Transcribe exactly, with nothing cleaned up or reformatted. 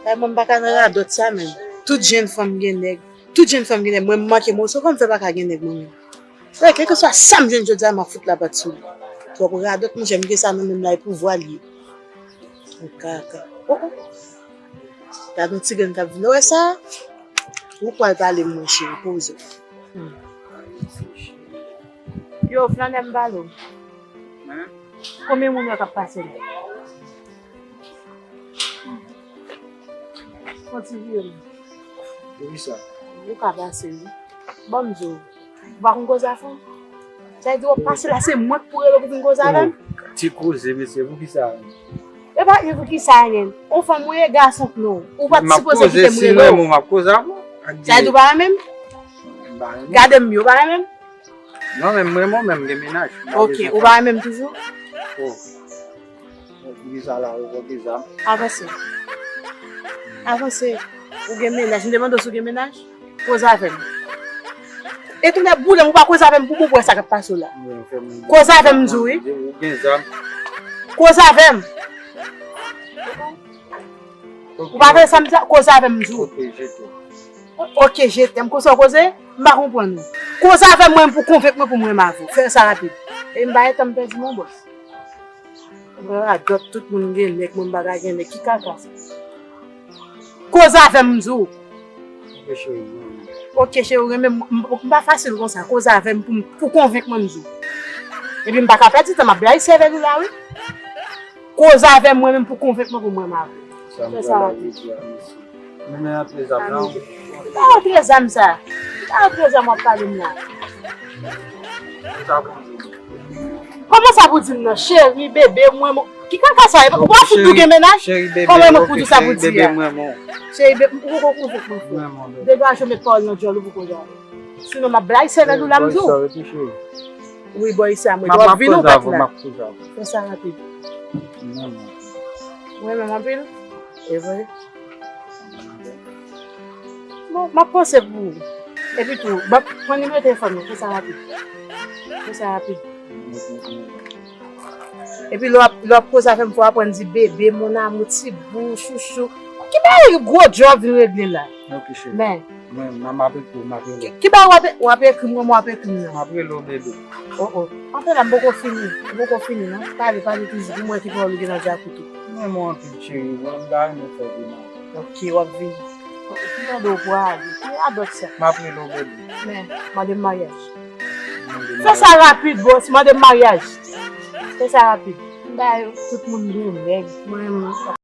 Ay, mwen, m pa ka nan radòt sa menm. Tout jèn fanm gen nèg. Tout jèn fanm gen nèg. Mwen, m manke moso, kòman m fè pa ka gen nèg mwen menm? Frè, kèlkeswa sa m jwenn jodi a, m ap fout lapat sou li. Twòp radòt, monchè, m gen sa nan men m la, e pouvwa l ye. Kaka. Oh, oh. Gad yon ti grenn k ap vin. Ou wè sa? Ou pral pale m, monchè, poze w. Hmm. Yo, flannè, m pale w. Konbyen moun wè k ap pase la? Fon ti vire m. Poukisa? Ou ka pase, wi. Ban m di w. Ou pa konn koze avè m? Sa vle di w ap pase la, se mwen k pou rele w pou vin koze avè m? Oh, ti koze, mesye, poukisa? E pa gen poukisa, anyen. Ou fanm ou ye, gason k non. Ou pa t sipoze kite m rele w. M ap koze, si m renmen w, m ap koze avè w. Sa vle di w pa renmen m? M pa renmen w. Gade m byen, ou pa renmen m? Non, men m renmen w, men m gen mennaj. Ok, ou pa renmen m toujou? Oh. Poukisa la, ou gen zam? Avanse. Avanse. Ou gen mennaj. M te mande w si w gen mennaj? Koze avè m. E tou nèt boule m, ou pa koze avè m pou bon pou wè sa k ap pase w la. Koze avè m, m di w, wi. Ou gen zam. Koze avè m. Ou pa tande sa m di a? Koze avè m, m di w. Ok, je t'aime. Ok, je t'aime. Konsa w koze? M pa konprann ou. Koze avè m, mwen, pou konvenk mwen pou m renmen avè w. Fè sa rapid. E m pa gen tan m pèdi, mon bòs. Radòt, tout moun gen nèg, mwen m pa ka gen nèg. Ki kaka sa? Koze avè m, m di w. Ok, cheri, mwen. Ok, cheri, ou renmen m, m, m pa fasil konsa. Koze avè m pou, pou konvenk mwen, m di w. Epi m pa ka pèdi tan, m ap blayi sèvèl ou la, wi. Koze avè m, mwen menm, pou konvenk mwen pou mwen renmen avè w. Fè sa rapid. Sa m pral la, jodi a, mesye. Mwen men antre zam nan. Pa antre zam sa. Pa antre zam w ap pale m la. Sa pou di. Kòman sa pou di m nan? Cheri, bebe, mwen, mwen. Ki kaka sa? Ou pa fout di w gen mennaj? Kòman mwen pou di w sa pou di a? Cheri, bebe, ou poko konvenk mwen, frè. Degaje w, met pawòl nan djòl ou pou koze avè m. Sinon, m ap blayi sèvèl ou la, m di w. Wi, bò isi a, mwen. W ap vin ou pa t la? Fè sa rapid. Ou renmen m anpil? E vre? Bon, m ap panse pou ou. Epi tou, ban, pran nimewo telefòn mwen, fè sa rapid. Fè sa rapid. Epi lè w ap, lè w ap koze avè m, fò w aprann di bebe, mon amour, ti bou, chouchou. Ki bagay gwo djòb vin regle la? Ok, cheri. Men. Mwen, m ap ekri w, m ap rele w. Ki bagay w ap, w ap ekri m, kòman w ap ekri m nan? M ap rele w, bebe. Oh, oh. Anfen la, m poko fini. M poko fini, non. Pale, pale toujou. Pou m wè ki pawòl ou gen nan di a koute. M renmen w anpil, cheri. Mwen, m ta renmen fè demann. Ok, w ap vini. Ki lè w prale? Ki radòt sa? M ap rele w, bebe. Men, mande m maryaj. Mande m maryaj. Fè sa rapid, bòs. Mande m maryaj. Fè sa rapid. M ba yo, tout moun gen nèg. Mwen, m